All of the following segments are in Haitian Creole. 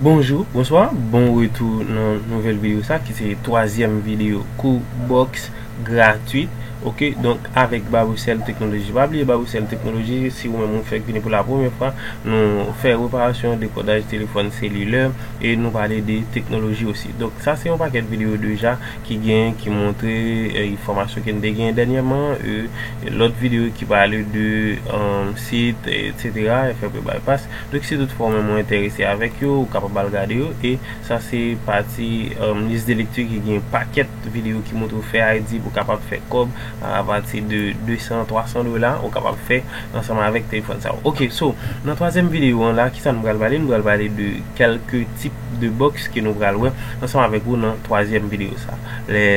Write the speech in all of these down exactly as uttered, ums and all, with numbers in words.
Bonjou, bonswa, bon retou nan nouvèl videyo sa ki se twazyèm videyo kou box gratuit. Ok, donk avèk Babocel Technology. Pa bliye Babocel Technology, si ou menm ou fèk vini pou la premyè fwa, nou fè reparasyon, dekodaj telefòn selilè e nou pale de teknoloji osi. Donk sa se yon pakèt videyo deja ki gen, ki montre eh, enfòmasyon ke n te gen dènyèman, eh, lòt videyo ki pale de eh, sit, etsetera, F F P Bypass. Donk si toutfwa ou menm ou enterese avèk yo, ou kapab al gade yo. E sa se pati eh, lis de lekti ki gen pakèt videyo ki montre w fè I D pou w kapab fè kòb apati de de san, twa san dola, ou kapab fè ansanm avèk telefòn sa yo. Ok, so, nan twazyèm videyo an la, kisa nou pral pale? Nou pral pale de kèlke tip de box ke nou pral wè ansanm avèk ou nan twazyèm videyo sa. Lè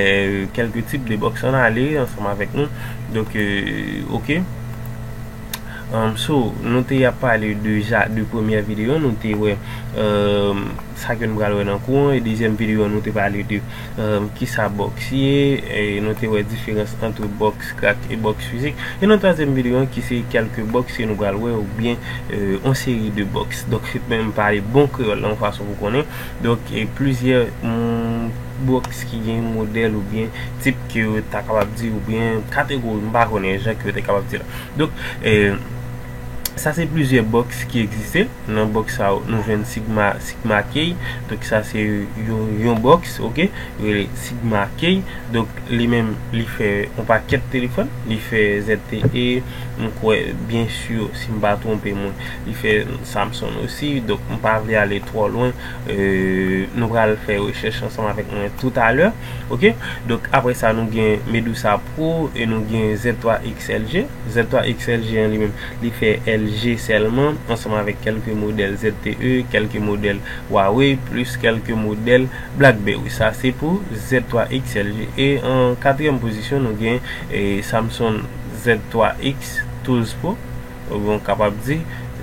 kèlke tip de box an ale ansanm avèk nou. Donk, eh, ok. Um, so, nou te ap pale deja de premyè videyo, nou te wè um, sa ke nou pral wè nan kou an, e dezyèm videyo an, nou te pale de um, kisa box ye, e nou te wè diferans ant box crack e box fizik. E nan twazyèm videyo an, ki se kèlke box ke nou pral wè, oubyen eh, yon seri de box. Donk, mwen m pale bon kreyòl la, yon fason pou konnen. Donk, e plizyè mm, box ki gen modèl oubyen tip ke yo ta kapab di, oubyen kategori, m pa konnen jan ke yo te kapab di la. Donk, eh, sa se plizyè box ki egziste. Nan box sa yo, nou jwenn Sigma, Sigma Key. Donk sa se yon, yon box, ok? Yo rele Sigma Key. Donk li menm, li fè yon pakèt telefòn. Li fè Z T E, m kwè, byen si, si m pa twonpe mwen. Li fè Samsung osi. Donk m pa vle ale twò lwen. Eh, nou pral fè rechèch ansanm avèk mwen toutalè. Ok? Donk apre sa, nou gen Medusa Pro e nou gen Z twa X L G. Z twa X L G an li menm, li fè L G sèlman, ansanm avèk kèlke modèl Z T E, kèlke modèl Huawei, plis kèlke modèl BlackBerry. Sa se pou Z twa X L G. E an katriyèm pozisyon, nou gen eh, Samsung Z twa X douz Pro. Oubyen w kapab di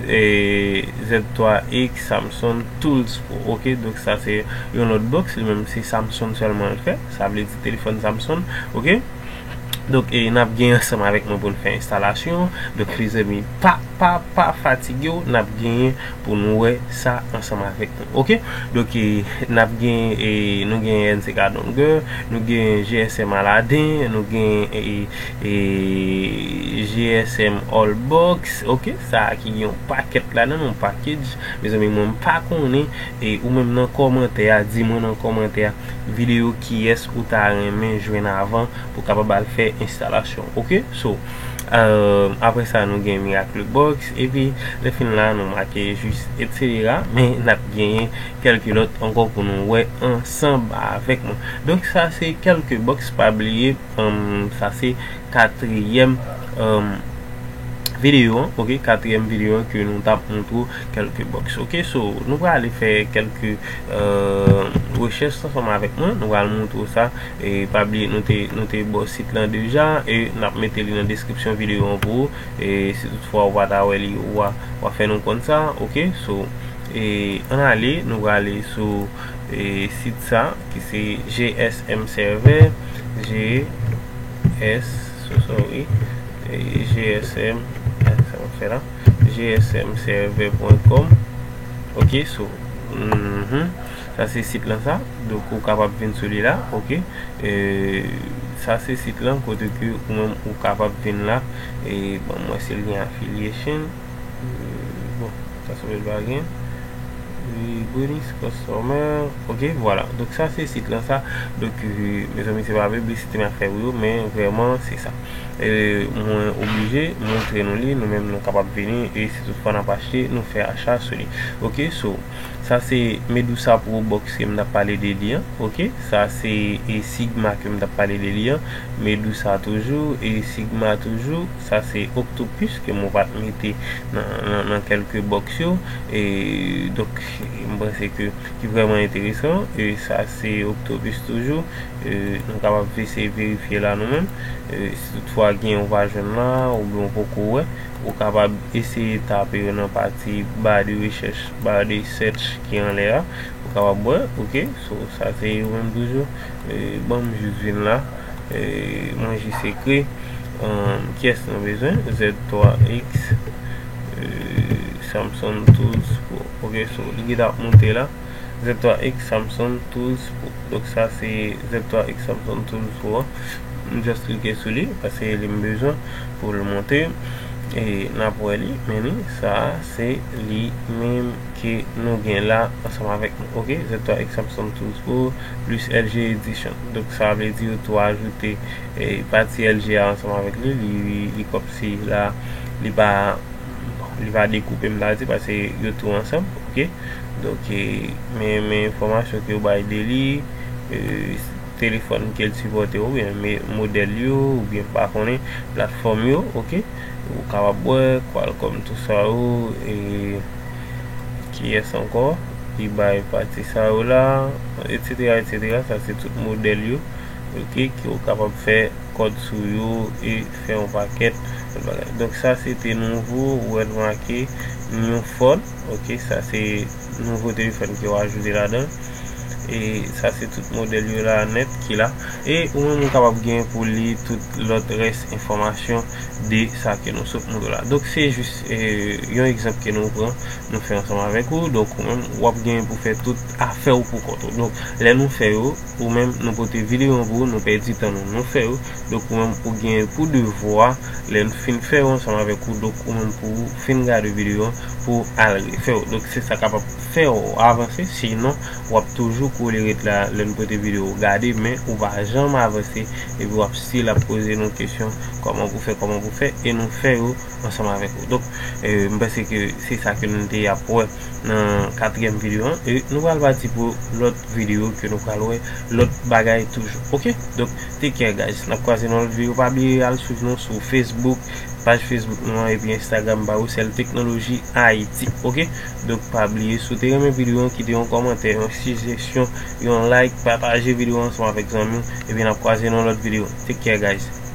eh, Z twa X Samsung douz Pro. Ok, donk sa se yon lòt box, li menm se Samsung sèlman l fè. Sa vle di telefòn Samsung. Ok? Donk, e, n ap gen ansanm avèk mwen pou n fè enstalasyon. Donk, mezanmi, pa, pa, pa fatige w, n ap genyen pou nou wè sa ansanm avèk nou. Ok? Donk, e, n ap gen, e, nou gen N C K Dongle, nou gen G S M Aladdin, nou gen, e, e, G S M Allbox, ok? Sa a ki gen yon pakèt ladan, yon package. Mezanmi, mwen m pa konnen, e, ou menm nan kòmantè a, di mwen nan kòmantè a, videyo kiyès ou ta renmen jwenn avan pou kapab al fè enstalasyon. Ok? So, euh, apre sa, nou gen Miracle Box, epi lè fin la, nou make jis, etsetera. Men n ap genyen kèlke lòt ankò pou nou wè ansanm avèk mwen. Donk, sa se kèlke box, pa bliye, um, sa se katriyèm, um, videyo an, ok, katriyèm videyo an ke nou t ap montre w kèlke box. Ok, so, nou prale fè kèlke, euh, rechèch ansanm avèk mwen, nou pral montre w sa. E pa bliye, nou te, nou te ba w sit lan deja, e n ap mete li nan deskripsyon videyo an pou ou. E si toutfwa ou pa ta wè li, ou a, ou a fè nou konn sa, ok? So, e ann ale, nou prale sou, e sit sa, ki se G S M Server, G S, so sorry, e G S M, sa mwen fè la, G S M server point com. Ok, so, mhm. Sa se sit lan sa. Donk, ou kapab vin sou li la, ok? E, sa se sit lan kote ke ou menm ou kapab vin la. E, ban m wè si l gen affiliation. E, bon, sa sanble pa gen. E, bonus, customer. Ok, vwala. Donk, sa se sit lan sa. Donk, e, mezanmi, se pa piblisite m ap fè pou yo, men vrèman, se sa. E, mwen oblije montre nou li, nou menm nou kapab vini, e si toutfwa n ap achte, nou fè acha sou li. Ok, so, sa se Medusa Pro Box ke m t ap pale de li an, ok? Sa se, e, Sigma ke m t ap pale de li an, Medusa toujou, e Sigma toujou. Sa se Octopus ke mwen pa t mete nan, nan, nan kèlke box yo. E, donk, m panse ke, ki vrèman enteresan. E sa se Octopus toujou. E, nou kapab eseye verifye la nou menm. E, si toutfwa gen ou pa jwenn la, oubyen ou poko wè, ou kapab eseye tape yo nan pati ba de rechèch, ba de search ki anlè a. Ou kapab wè, ok? So, sa se yo menm toujou. E, ban m jis vin la. E, mwen jis ekri, um, kiyès nou bezwen? Z twa X, e, Samsung douz Pro. Ok, so, li gentan ap monte la. Z twa X Samsung Tools Pro. Donk sa se Z twa X Samsung Tools Pro an. M just klike sou li, paske li m bezwen pou l monte. E n ap wè li, men li, sa a se li menm ke nou gen la ansanm avèk nou. Ok, Z twa X Samsung Tools Pro plus L G Edition. Donk sa vle di yo tou ajoute e pati L G a ansanm avèk li, li, li kòmsi la, li pa, li pa dekoupe, m ta di, paske yo tou ansanm, ok? Donk, e, men, men enfòmasyon ke yo bay de li, e, telefòn ke l sipòte, oubyen men modèl yo, oubyen m pa konnen, platfòm yo, ok? Ou kapab wè, Qualcomm, tout sa yo, e, kiyès ankò, ki bay pati sa yo la, etsetera, etsetera, sa se tout modèl yo, ok, ke w kapab fè kòd sou yo e fè yon pakèt lòt bagay. Donk sa se te nouvo, ou wè l make New Phone, ok, sa se nouvo telefòn ke yo ajoute ladan. E sa se tout modèl yo la nèt ki la. E ou menm ou kapab gen pou li tout lòt rès enfòmasyon de sa ke nou sot montre w la. Donk se jis, e, yon egzanp ke nou pran, nou fè ansanm avèk ou. Donk ou menm w ap gen pou fè tout afè w pou kont ou. Donk lè nou fè yo, ou menm nou pote videyo an pou ou, nou pèdi tan nou, nou fè yo. Donk ou menm ou gen pou devwa, lè n fin fè yo ansanm avèk ou, donk ou menm pou ou fin gade videyo an pou w al refè yo. Donk se sa k ap fè w avanse, sinon w ap toujou kole ret la lè n pote videyo ou gade, men ou pa janm avanse, epi w ap still ap poze nou kesyon kòman pou fè, kòman pou fè, e nou fè yo ansanm avèk ou. Donk, e, m panse ke se sa ke nou te ap wè nan katriyèm videyo an, e nou pral pati pou lòt videyo ke nou pral wè lòt bagay toujou. Ok? Donk, take care, guys. N ap kwaze nan lòt videyo. Pa bliye al swiv nou sou Facebook, paj Facebook nou an, epi Instagram pa yo, Sèl Teknoloji Ayiti. Ok? Donk, pa bliye, si w te renmen videyo an, kite yon kòmantè, yon sijesyon, yon like, pataje videyo an ansanm avèk zanmi w, epi n ap kwaze nan lòt videyo. Take care, guys.